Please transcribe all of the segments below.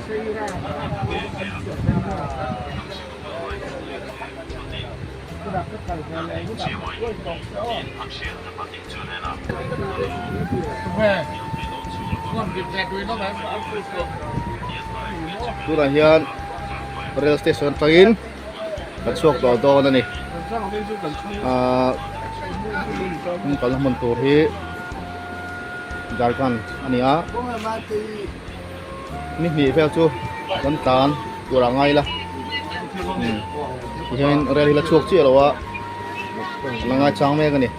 Tunah hian rail station atangin kan chhuak tawh dawn a ni ahh kalna hmun tur hi Jharkhand a ni a ni hnih vel chu kan tlan tur ah ngai ila tihian rail hi la chhuak chiah lo a la ngaichang mek a ni.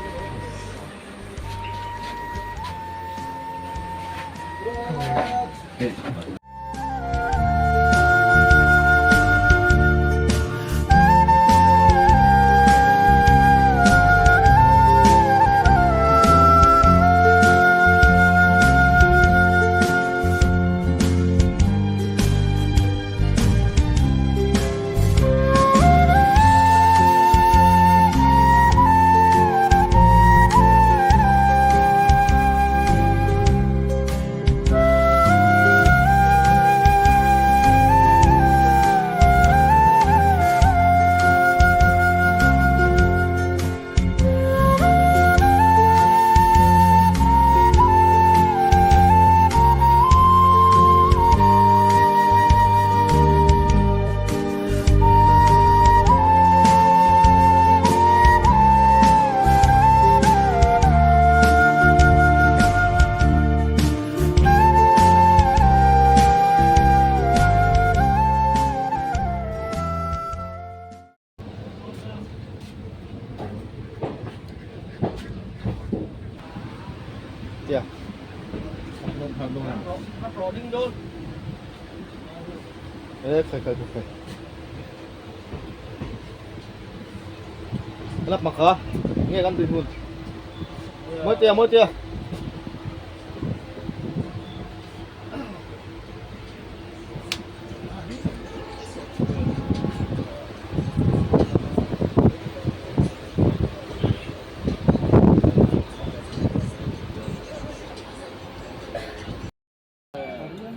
Tia. Ê, khơi khơi khơi khơi. Lắp mặc hả? Nghe gắn tùy hùn. Mới tia, mới tia.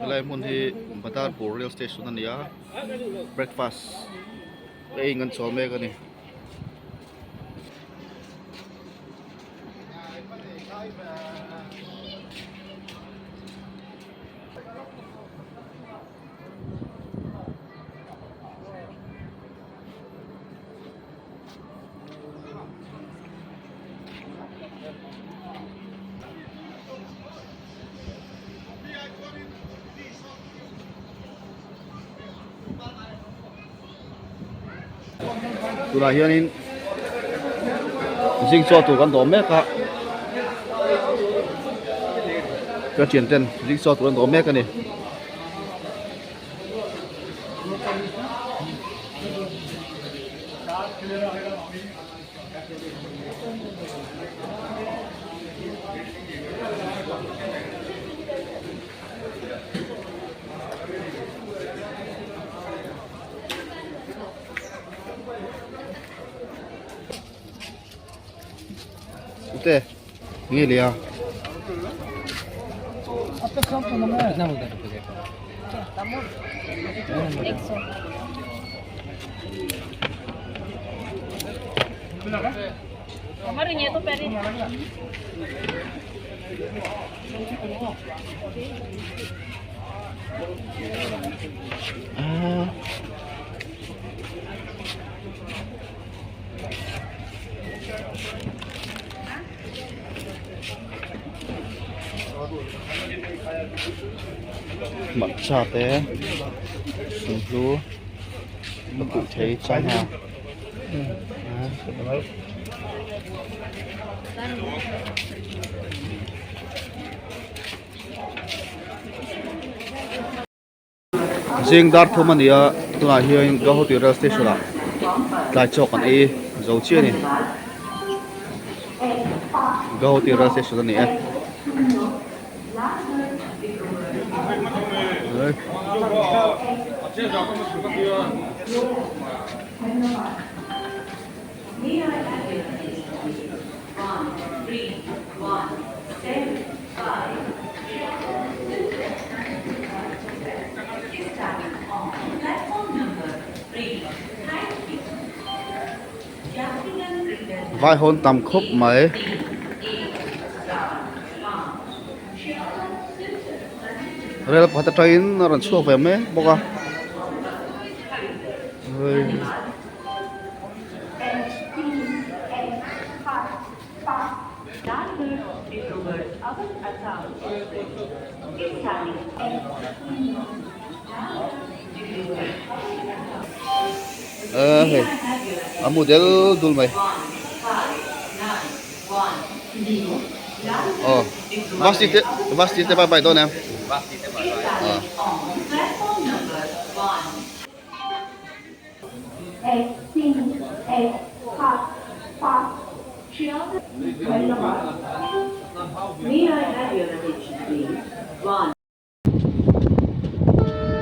Helai hmun hi Badarpur rail station a ni a breakfast ei in an chawl mek a ni. Tunah hianin zing chaw tur kan dawm mek a ka thian ten zing chaw tur an dawm mek a ni. Ute nge le a Hmarcha te sunhlu a kulh thei china Zing dar thum a ni a tunah hian Guwahati rail station ah tlai chawk an ei zo chiah a ni Guwahati rail station a ni e. Vai hawn tam khawp mai. Rel pakhat atangin a rawn chhuak ve mek bawk a. Aa hei a mu del dul mai aw bus te bus te bye bye dawn em aw.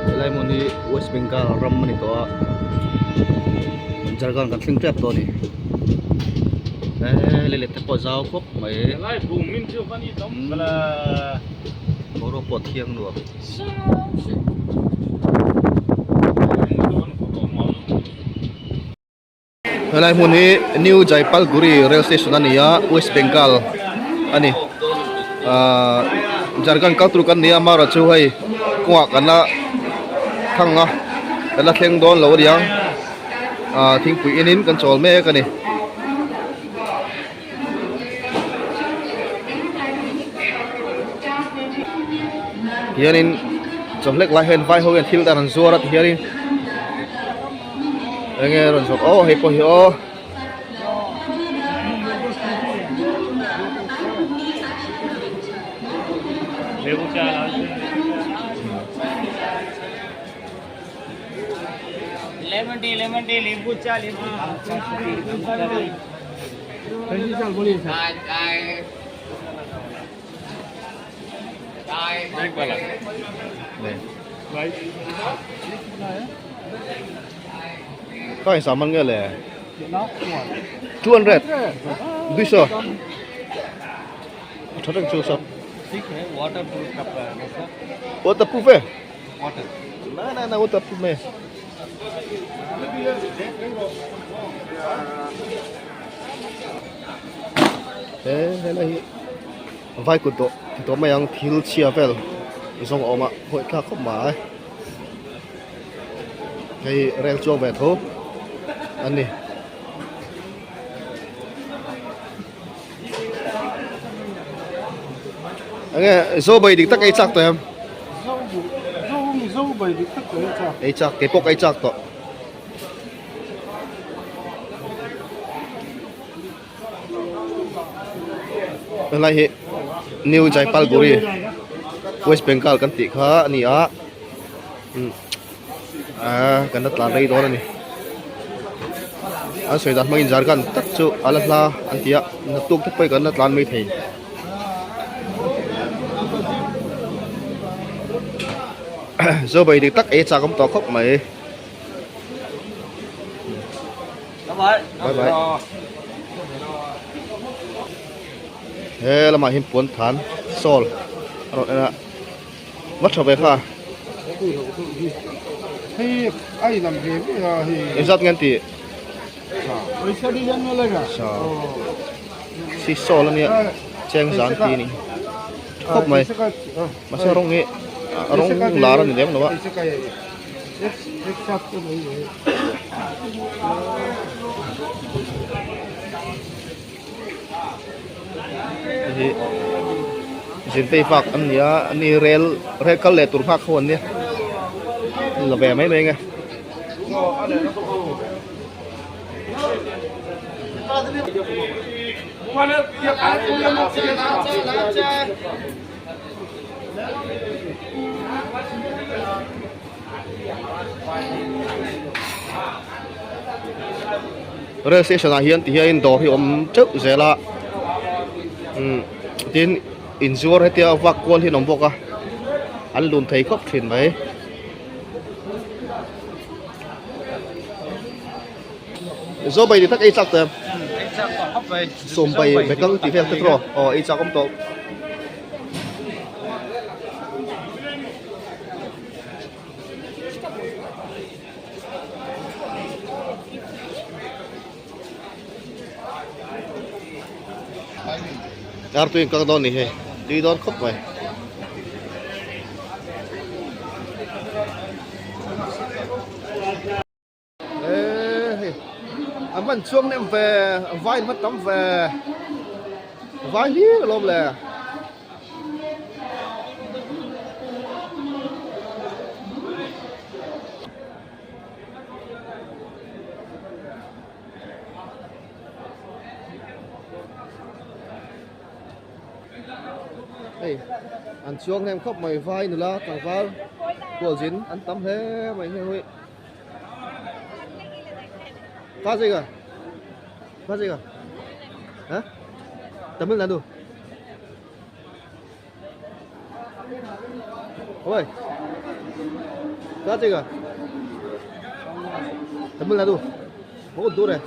Helai hmun hi West Bengal ram a ni tawh a Jharkhand kan thleng tep tawh a ni he lei let te pawh a zau khawp mai boruak pawh a thiang nuam. Helai hmun hi New Jalpaiguri rail station a ni a West Bengal a ni ahh Jharkhand kal tur kan ni a amaherawh chu hei kawngah kan la thang a kan la thleng dawn lo a niang ahh thingpui enin kan chawl mek a ni. Hianin chawhlek lai hian vai ho hian thil te an rawn zuar a tihianin enge a rawn zawrh aw hei pawh hi aw. Kha in saman nge le 200 200 tha reng chu sap waterproof e na na na waterproof me He helai hi vai kut dawh ti tawh mai ang thil chhia vel zawng a awm a hawi thlak khawp mai hei rel chuang ve tho a ni. Enge zo bai dik tak ei chak tawh em? Zo bai dik tak ei chak. Ei chak kei pawh ka ei chak tawh. Helai hi New Jalpaiguri West Bengal kan tih kha a ni a aaa kan la tlan rei dawn a ni an sawi dan hmangin Jharkhand tak chu a la hla an ti a naktuk te pawh kan la tlan mai thei. Zo bai dik tak ei chak awm tawh khawp mai. Bye bye. He lamah hian puan than sawl a rawn en a va tha ve kha. Engzat nge an tih? Si sawl a nia cheng zan ti a ni tha khawp mai mahse rawng hi a rawng lar a ni lem lo a. Hei hi zirtei vak an ni a ani rel rel kal leh tur nghak ho an nia la ve mai mai ang e. Rail station ah hian ti hian dawr hi a awm teuh zel a umm tin inzuar hetia vak kual hi an awm bawk a an lun thei khawp thin mai. Zo bai ni tak ei chak tawh em? Sawm bai bekang tih vel te tawh aw ei chak awm tawh. Artui an kang dawn a ni hei tui dawn khawp mai. Ehe an van chuang nem ve vai an va tam ve vai hlir alawm le. Hei an chuang hnem khawp mai vai nula tlangval kualzin an tam hle mai hei hi. Ka gì cả? Ka gì cả? Hả? Tamil Nadu. Oi. Ka gì cả? Tamil Nadu. बहुत दूर है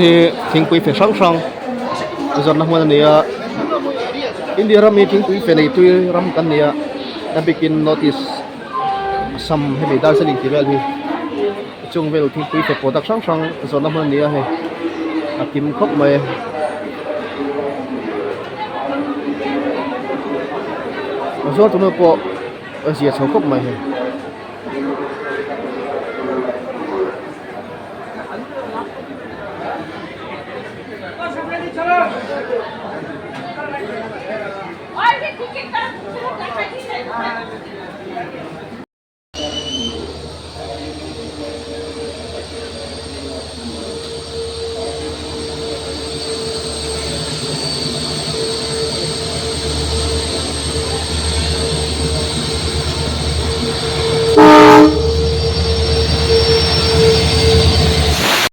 Hi thingpui fe hrang hrang zawrhna hmun a ni a India ram hi thingpui fe nei tui ram kan ni a a bikin north east Assam hemi Darjeeling tih vel hi chung vel thingpui fe product hrang hrang zawrhna hmun a ni a hei a kim khawp mai a zuar tu nu pawh a zia chho khawp mai hei.